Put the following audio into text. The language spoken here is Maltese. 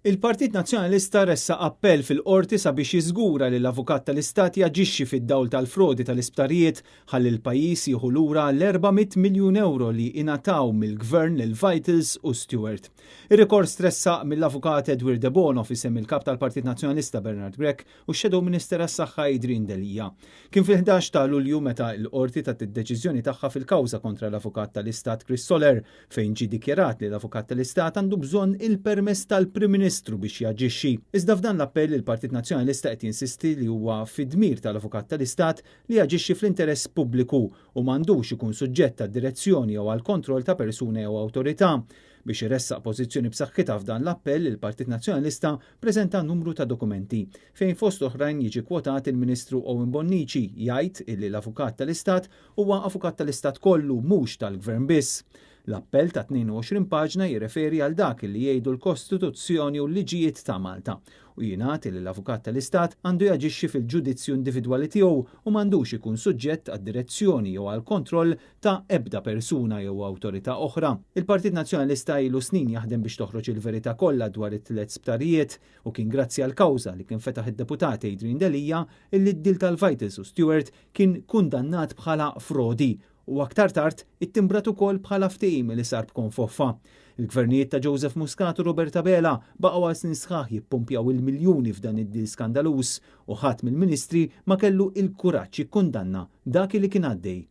Il-Partit Nazzjonalista ressaq appell fil-Qorti sabiex jiżgura li l-Avukat tal-Istat jaġixxi fid-dawl tal-frodi tal-isptarijiet ħalli l-pajjiż jieħu lura l-400 miljun ewro li ingħataw mill-Gvern lil Vitals u Steward. Ir-rikors tressaq mill-Avukat Edward Debono f'isem il-Kap tal-Partit Nazzjonalista Bernard Grech u x-Shadow Minister għas-Saħħa Adrian Delia. Kien fil-11 ta' Lulju meta l-Qorti tat id-deċiżjoni tagħha fil-kawża kontra l-Avukat tal-Istat Chris Soler fejn ġie dikjarat li l-Avukat tal-Istat għandu bżonn il-permess tal-Prim Ministru biex jaġixxi. Iżda f'dan l-appell il-Partit Nazzjonalista qed jinsisti li huwa fid-dmir tal-Avukat tal-Istat li jaġixxi fl-interess pubbliku u m'għandux ikun suġġett għad-direzzjoni jew għall-kontroll ta' persuna jew awtorità. Biex iressaq pożizzjoni b'saħħitha f'dan l-appell, il-Partit Nazzjonalista preżenta numru ta' dokumenti, fejn fost oħrajn jiġi kwotat il-Ministru Owen Bonnici jgħid illi l-Avukat tal-Istat huwa Avukat tal-Istat kollu mhux tal-Gvern biss. L-appell ta' 22 paġna jirreferi għal dak li jgħidu l-Kostituzzjoni u l-liġijiet ta' Malta u jingħad li l-Avukat tal-Istat għandu jaġixxi fil-ġudizzju individwali tiegħu u m'għandux ikun suġġett għad-direzzjoni jew għall-kontroll ta' ebda persuna jew awtorità oħra. Il-Partit Nazzjonalista ilu snin jaħdem biex toħroġ il-verità kollha dwar it-tliet sptarijiet u kien grazzi għall-kawża li kien fetaħ id-Deputat Adrian Delia illi d-deal tal-Vitals u Steward kien kundannat bħala frodi u aktar tard ittimbrat ukoll bħala ftehim li sar b'konfoffa. Il-gvernijiet ta' Joseph Muscat u Robert Abela baqgħu għal snin sħaħ jippumpjaw il-miljuni f'dan id-deal skandaluż u ħadd mill-ministri ma kellu il-kuraġġ jikkundanna dak li kien għaddej.